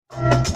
Aye.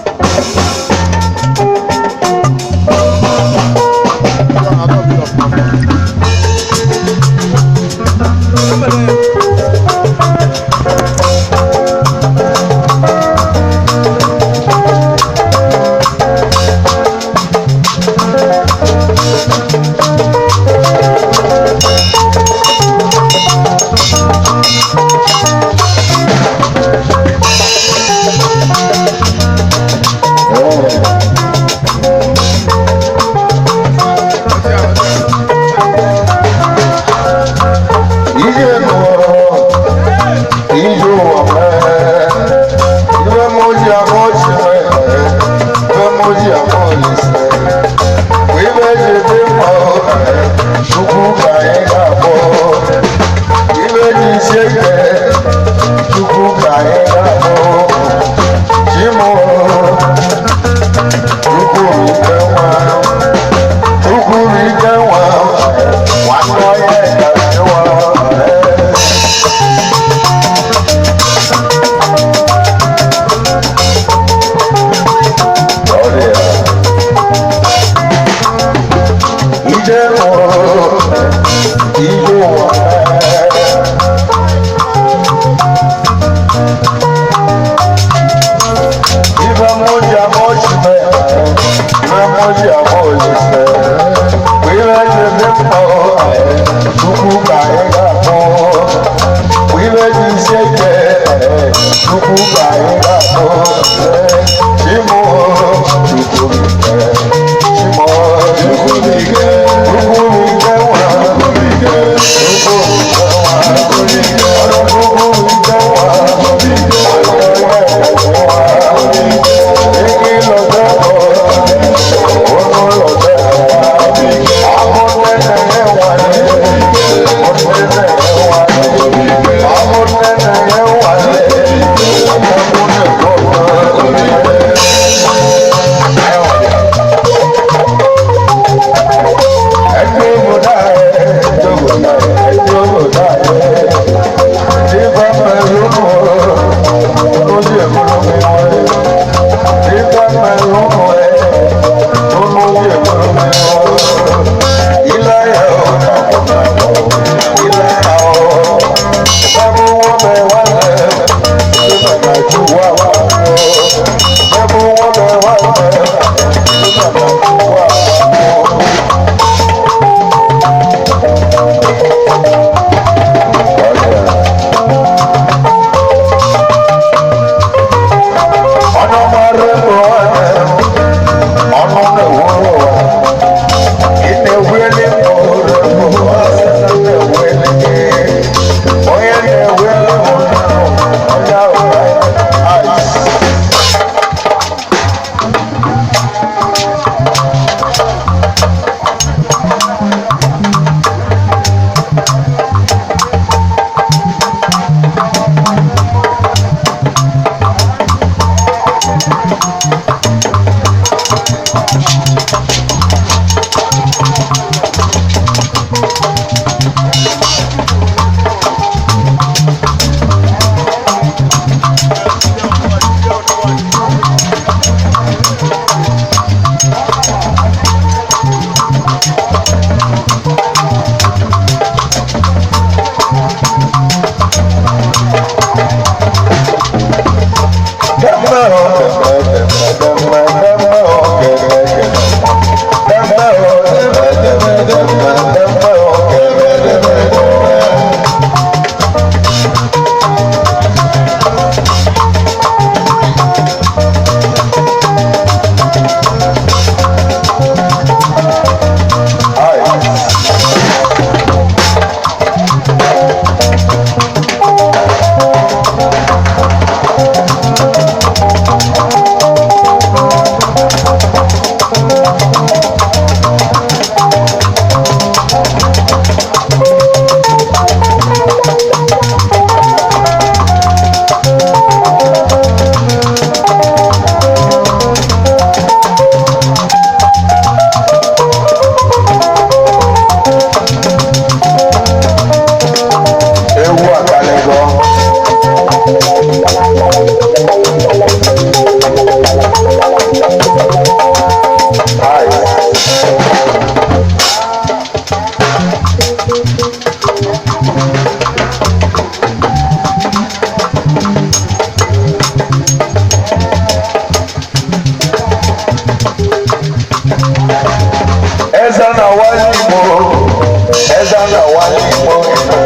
Na-awali Igbo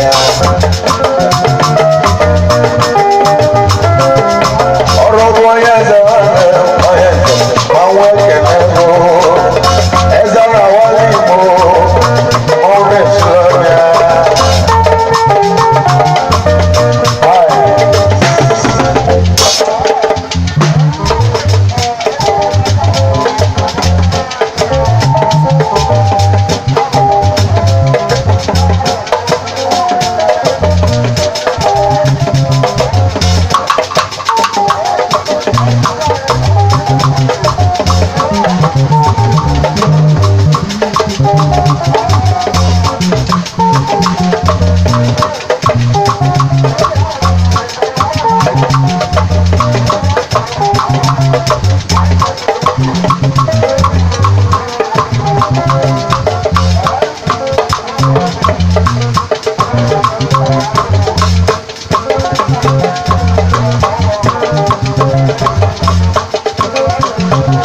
ya. Ọrụ bụ onye eze, onye eze ma nwa ekene bụ eze na-awali Igbo ọrụ esoro ya.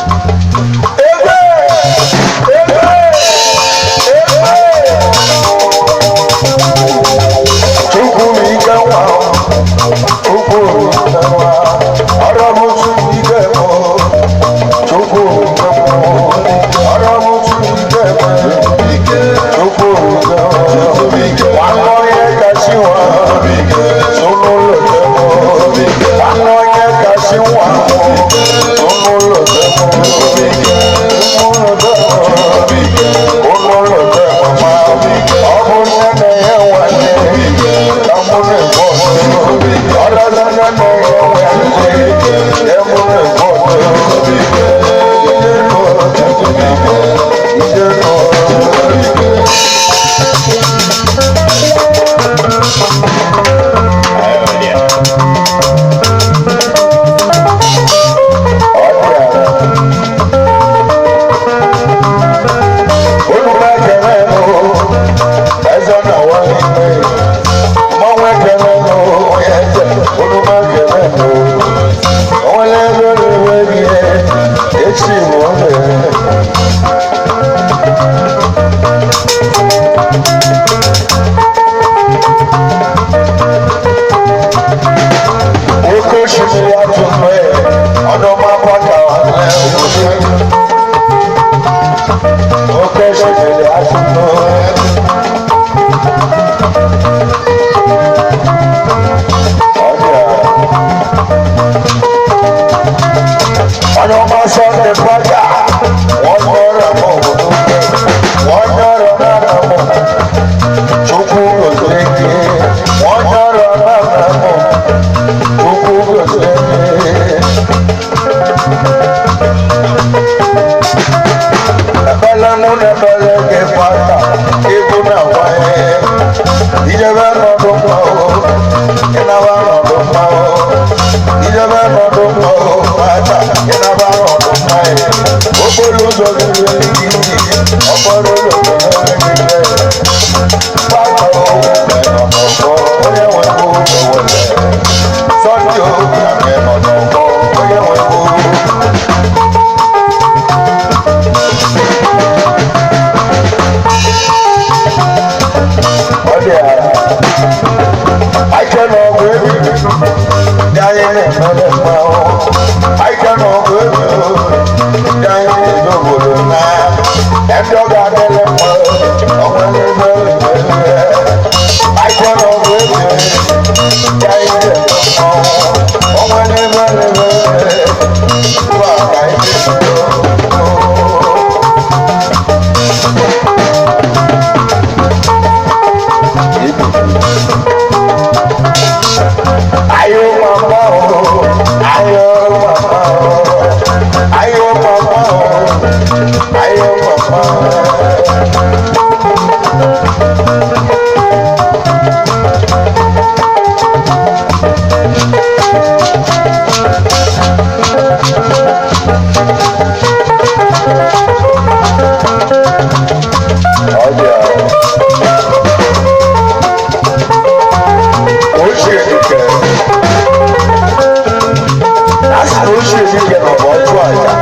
Ebe ebe ebe Chukwu m ike nwa, Chukwu m ike nwa, ọrụ m Chukwu ike mụ, Chukwu m ike mụ, ọrụ m Chukwu ike mụ, Chukwu m ike mụ. Nwanne onye kasị nwa, tụnụ ụlọ mụ. Nwanne onye kasị nwa, tụnụ ụlọ mụ. Ụlọ mama, ọ bụ nne na-enye nwanne, ka mụ na-ekwu ọtụ. Ọrụ nne na-enye nwanne, ka mụ na-ekwu ọtụ. Ije nụ, ije nụ. Ọ dị unu ekele nụ, eze na-awa n'ime. Mmanwụ ekele nụ, onye eze, unu ekele nụ. Onwere ebe na-enweghị ihe, echi bụ oge. Oke osimiri atụmee, ọdọma paka nwanne. Oke osimiri atụmee. Ọ dị a. Onye ọma Sọnde Paka, wọ́n nyọrọ m obodo ukwu, wọ́n nyọrọ m ana m, Chukwu gozie gị, wọ́n nyọrọ m ana m, Chukwu gozie gị. Ebele mụ na ebele gị Paka, ịbụ na-akwanye, ijebe nọdụ mma o, ịnaba nọdụ mma o, ijebe nọdụ mma o, Paka, ịnaba nọdụ mma e. Okporo ụzọ gị nwere ike iji, okporo ụzọ gị nwere ike iji. Paka o, nọ n'ọgbọ, onye nwe bụ owele. Sọnde o, na nọ n'ọgbọ, onye nwe bụ. Ọ dị ara. Ike n'ọgụ ebi, dị anyị na-emere mmanwụ. Ike n'ọgụ ebi, dị anyị na-eje obodo na. Ndị ọ ga-adịrị mma, ọ nwere ebe ebe. Ike n'ọgụ ebi, dị anyị na-eme mmanwụ. Ọ nwere ebe ebe. Ugbu a ka anyị na-ebido. Ayo mama o, ayo mama o, ayo mama o, ayo mama. Ọjà ochie dike, a sị na ochie dike nọ bụ ọchụ aja,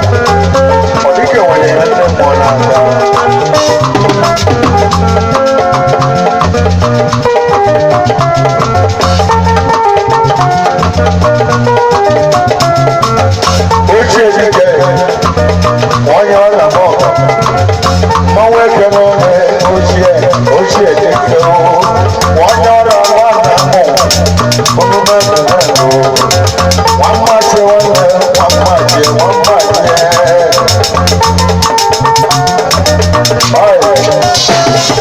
ọ dike nwere ya ndị mmụọ n'aka. Ochie dike, onye ọ na-akpọ mmanwụ eke n'ome ochie, ochie dike o, onye ọrụ agba na-akpọ omume mmemme o, nwa mmachi nwanne, nwa mmachi, nwa mmachi. Ọyị.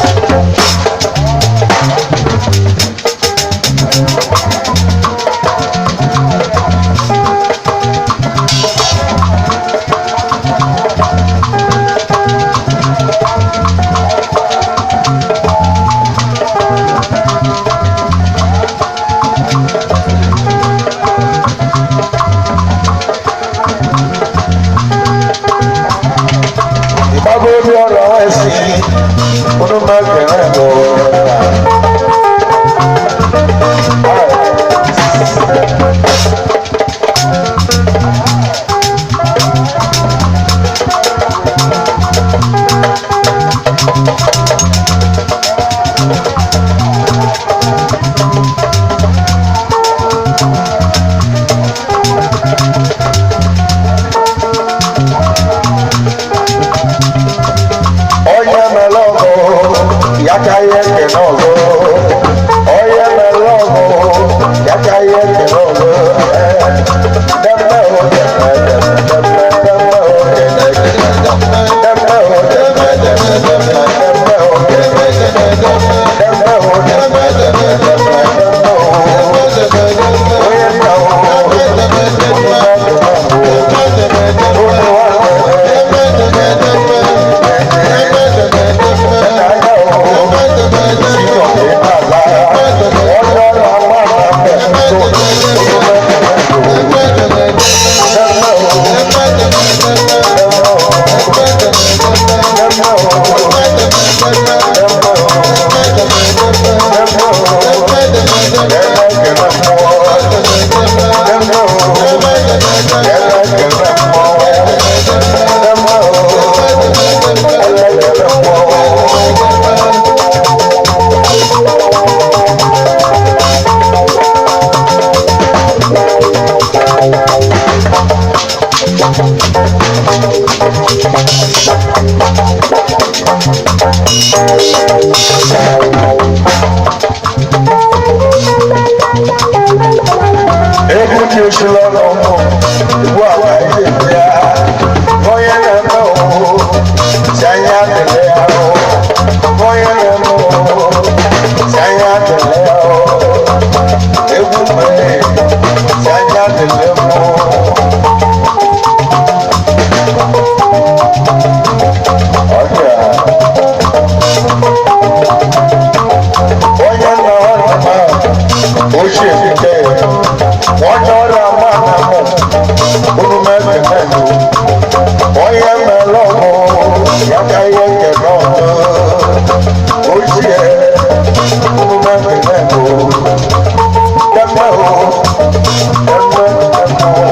Ìgbàgbọ́ orí ọ̀rọ̀ ẹ̀sìn onímọ̀kẹ̀rẹ̀ lọ. Onye mere ọgụ ya ka ihe ekene ọzọ. Onye mere ọgụ ya ka ihe ekene ọzọ. Deme o deme deme deme deme o deme deme o deme deme deme deme o deme deme o deme deme deme deme o. Onye nna o, onye nna o, onye nwanne. Egwu dị osila ọnụ ugbu a ka anyị ga-ebu ya. Onye na-eme ooo, si anya dele ya o. Onye na-eme ooo, si anya dele ya o. Egwu mee, si anya dele m o. Ọjà. Onye nna nwanne m ochie dike, onye ọrụ ama na mụ, unu mekene nụ. Onye mere ọgụ, ya ka ihe nkene ọzọ. Ochie, unu mekene nụ. Deme o, deme, deme o,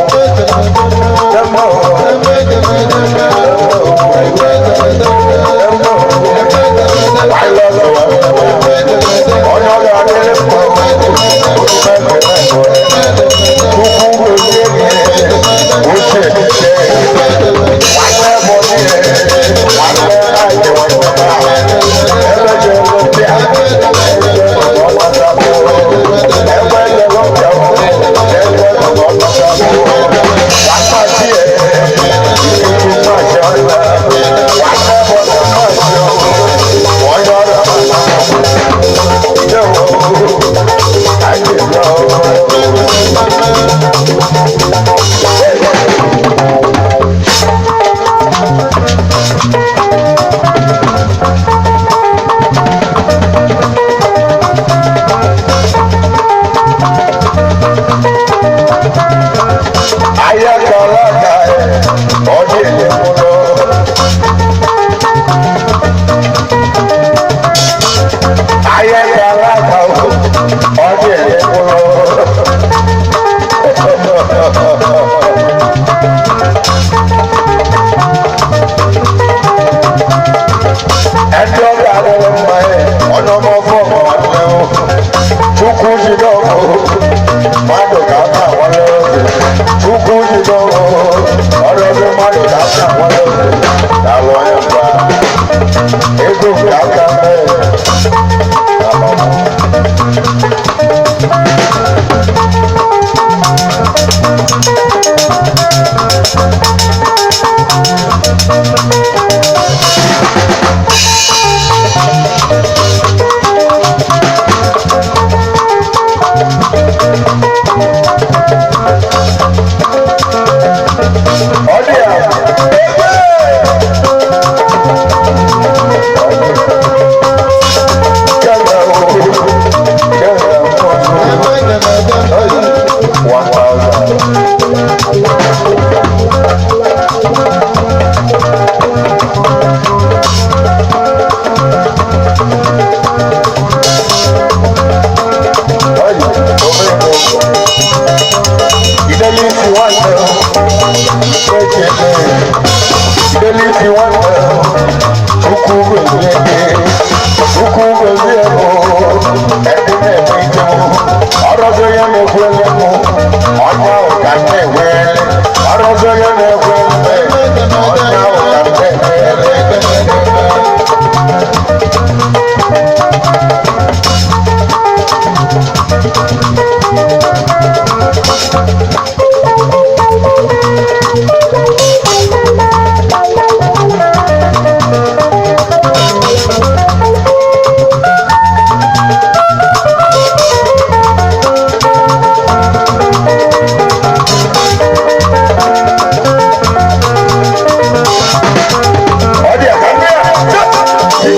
deme o, deme o, deme o. Onye ọ ga-adịrị mma, unu mekene nụ. Chukwu gozie gị, ochie dike. Nwanne bụ onye, nwanne anyị nwanne m. Ebe jere bịa, ebe ọ gbata bụ. Ebe jere bịa, ebe ọ gbata bụ. Nwanne chi ya, ikuku mmachi ọla. Nwanne bụ onye mmachi ọ, onye ọrịa Ndewo, anyị bịa. Ahịa kara aka, ọ dị ele mụlọ. Obele isi nwanne, Chukwu gozie gị, Chukwu gozie m, ebe na-eme njem, ọrọzọ ya na-ekwele m, onye ahụ ka m na-ewele, ọrọzọ ya na-ekwele m, onye ahụ ka m na-ewele. Ọ dị aka ndị a.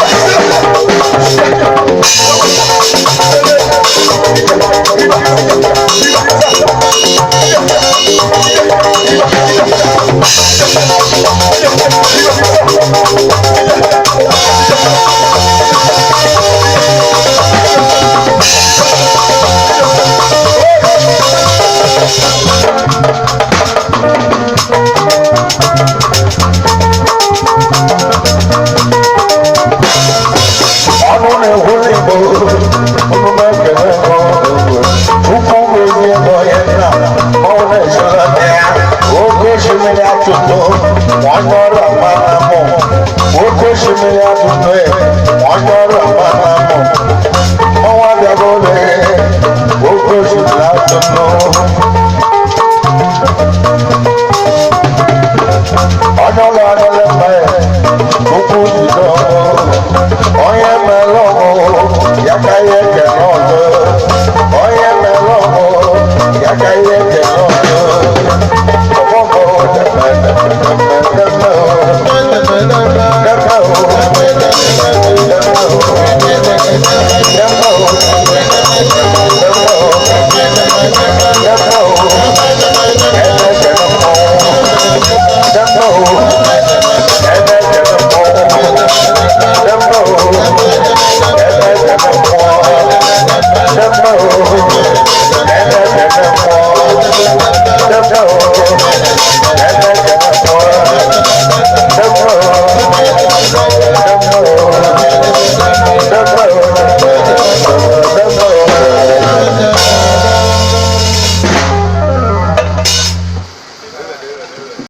Ọnụ na-ekwuru Igbo, ọnụ na-ekele m, Chukwu gozie m onye nna, ọ na-esoro m ya. Oke osimiri atụtụ, onye ọrụ amara mụ. Oke osimiri atụtụ, onye ọrụ amara mụ. Ọnwa abịago ole, oke osimiri atụtụ.